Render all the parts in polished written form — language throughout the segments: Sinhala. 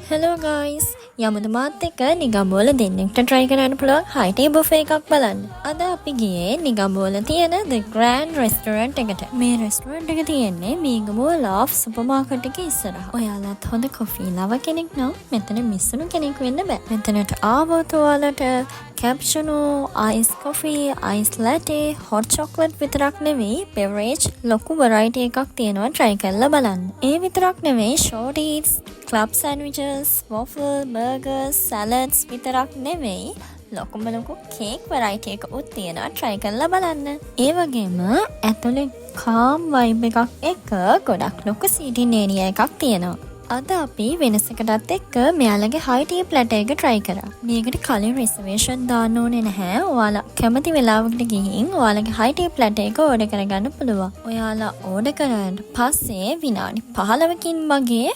හෙලෝ ගයිස්, යමුද මාත් එක්ක නිගම්බුවල දෙන්නෙක්ට try කරන්න පුළුවන් හයි ටී බුෆේ එකක් බලන්න? අද අපි ගියේ නිගම්බුවල තියෙන The Grand Restaurant එකට. මේ රෙස්ටෝරන්ට් එක තියෙන්නේ මීගමුව ලාෆ් සුපර් මාකට් එකේ ඉස්සරහා. ඔයාලත් හොඳ කොෆී ලවර් කෙනෙක් නම් මෙතන මිස් වුණු කෙනෙක් වෙන්න බෑ. මෙතනට ආවොත් ඔයාලට cappuccino, ice coffee, ice latte, hot chocolate විතරක් නෙවෙයි, බෙවරේජ් ලොකු වරයිටි එකක් තියෙනවා try කරලා බලන්න. ඒ විතරක් නෙවෙයි, ෂෝටීස්, ක්ලබ් සෑන්ඩ්විචස්, වොෆල්, බර්ගර්ස්, සැලඩ්ස් විතරක් නෙවෙයි, ලොකුම ලොකු කේක් වරයිටි එකකුත් තියෙනවා try කරලා බලන්න. ඒ වගේම ඇතුලේ කාම් වයිබ් එකක් එක්ක ගොඩක් ලොකු සීටින් ඒරියා එකක් තියෙනවා. අද අපි වෙනසකටත් එක්ක මෙයාලගේ හයි ටී ප්ලැටර් එක try කරා. මේකට කලින් රිසර්වේෂන් දාන්න ඕනේ නැහැ. ඔයාලා කැමති වෙලාවකට ගිහින් ඔයාලගේ හයි ටී ප්ලැටර් එක ඕඩර් කරගන්න පුළුවන්. ඔයාලා ඕඩර් කරාට පස්සේ විනාඩි 15කින් වගේ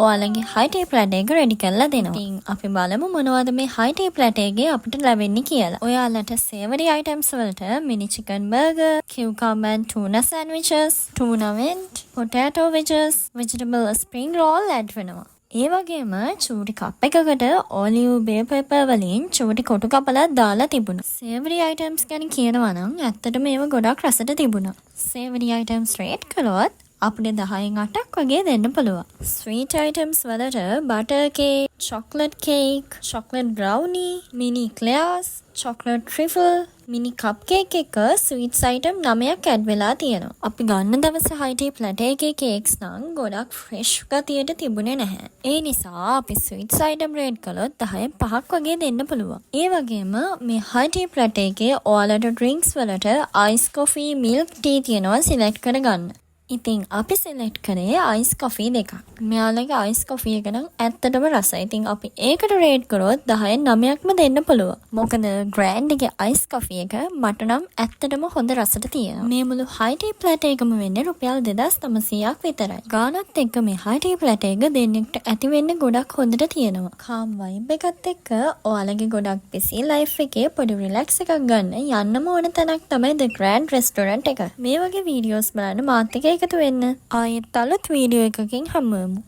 ඔයාලගේ හයි ටී ප්ලැටර් එක රෙඩි කරලා දෙනවා. ඉතින් අපි බලමු මොනවද මේ හයි ටී ප්ලැටර් එකේ අපිට ලැබෙන්නේ කියලා. ඔයාලට සේවරි අයිටම්ස් වලට mini chicken burger, cucumber and tuna sandwiches, tuna vent, potato wedges, vegetable spring roll add වෙනවා. ඒ වගේම චූටි කප් එකකට ඔලිව්, බෙල් පෙපර් වලින් චූටි කොටු කපලක් දාලා තිබුණා. සේවරි අයිටම්ස් ගැන කියනවා නම් ඇත්තටම ඒව ගොඩක් රසට තිබුණා. සේවරි අයිටම්ස් රේට් කළොත් අපිට 10න් 8ක් වගේ දෙන්න පුළුවන්. ස්වීට් අයිටම්ස් වලට butter cake, chocolate cake, chocolate බ්‍රවුනි, මිනි එක්ලෙයාස්, චොක්ලට් ට්‍රිෆල්, මිනි කප් කේක් එක ස්වීට්ස් අයිටම් නමයක් ඇඩ් වෙලා තියෙනවා. අපි ගන්න දවසේ හයි ටී ප්ලැටර් එකේ කේක්ස් නම් ගොඩක් ෆ්‍රෙෂ් ගතියට තිබුණේ නැහැ. ඒ නිසා අපි ස්වීට්ස් අයිටම් රේට් කළොත් 10න් 5ක් වගේ දෙන්න පුළුවන්. ඒ වගේම මේ හයි ටී ප්ලැටර් එකේ ඔයාලට ඩ්‍රින්ක්ස් වලට අයිස් කොෆී, මිල්ක් ටී තියෙනවා සිලෙක්ට් කරගන්න. ඉතින් අපි සිලෙක්ට් කරේ අයිස් කොෆී දෙකක්. මෙයාලගේ අයිස් කොෆී එක නම් ඇත්තටම රසයි. ඉතින් අපි ඒකට රේට් කරොත් 10න් 9ක්ම දෙන්න පුළුවන්. මොකද ග්‍රෑන්ඩ් එකේ අයිස් කොෆී එක මට නම් ඇත්තටම හොඳ රසට තියෙනවා. මේ මුළු හයි ටී ප්ලැටර් එකම වෙන්නේ රුපියල් 2900ක් විතරයි. ගානත් එක්ක මේ හයි ටී ප්ලැටර් එක දෙන්නෙක්ට ඇති වෙන්න ගොඩක් හොඳට තියෙනවා. කාම් වයිබ් එකත් එක්ක ඔයාලගේ ගොඩක් බිසි ලයිෆ් එකේ පොඩි රිලැක්ස් එකක් ගන්න යන්නම ඕන තැනක් තමයි The Grand Restaurant එක. මේ වගේ වීඩියෝස් බලන්න මාත් එක්ක එකතු වෙන්න. ආයෙත් අලුත් වීඩියෝ එකකින් හමු වෙමු.